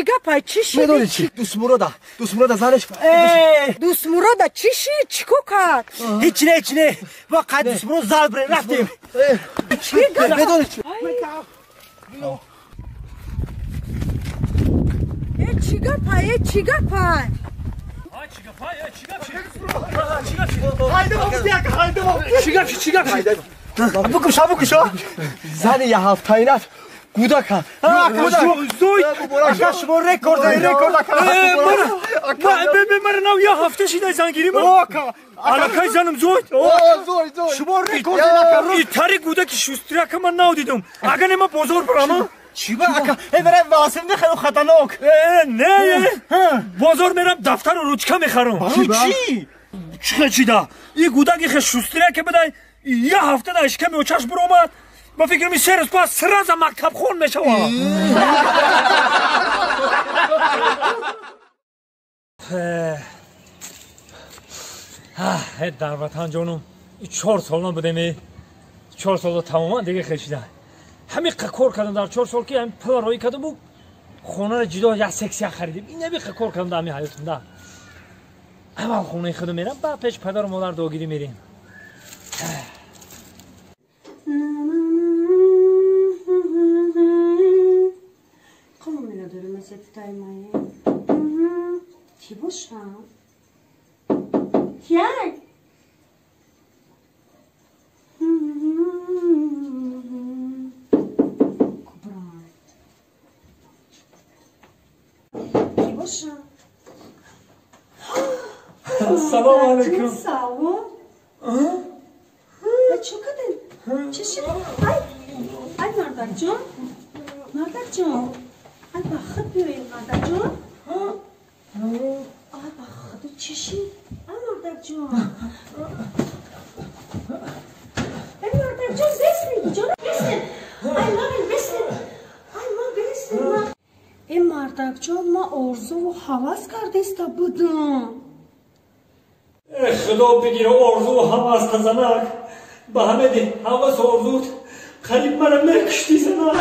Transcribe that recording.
Чӣ гапай, чӣ шид? Медонӣ чӣ? Дӯстмурода, Дӯстмурода занаш. Дӯстмурода чӣ шид? Чӣ ко кард? Ҳеҷ не, ҳеҷ не. Мо қад Дӯстмурод зал бирем, рафтем. Чӣ гап? Медонӣ чӣ? Чӣ гапай, чӣ гапай? Букуша, букуша. Зани я ҳафтаинат гудака. Ака, шумо рекорд, рекорд, ака. Мара нав я ҳафта шидай зангирӣ ма. Аллакай занам зоид. Шумо рекорд. Итари гудаки шустряка ман нав дидум. Агар не ма бозор барама. Чӣ ба ака? Э, барай васим мехарам, хатарнок. Не, бозор мерам, дафтару ручка мехарам. Барои чӣ? Чӣ чида? И гудаки хе шустряке бадай я ҳафта да шиками очаш биромад. Ба фикрам, 3 рӯз пас сразу мактабхон мешавад. Дар ватан ҷонум 4 сол ман будем, 4 сола тамоман дига хешида. Ҳамиқа кор кардам дар 4 сол, ки ҳами пула роӣ кардаму хонаро ҷудо як сексия харидем. Ин ҳамиқа кор кардам дар ҳами ҳаётумда. Аввал хонаи худо мерам, баъд пеш падару модар догирӣ мерем. Кому надорем сефтай мае? Ки бошам? Кияй? Кубра. Ки бошам? Салому алейкум. Салом. Чӣ кардем? Чӣ шуд? Ай, ай, мардакҷон, мардакҷон, ай, ба худ биёед, мардакҷон. Ай, ба худо, чӣ шуд? Ай, мардакҷон, ай, мардакҷон, беснед, ҷон, беснед. Ай, мамин, беснед. Ай, ма, беснед, ма. Э, мардакҷон, ма орзуву ҳавас кардаиста будам. Худо бигира орзуву ҳаваста, занак. Ба ҳамеди ҳавасу орзут қариб мара мекушти, занак.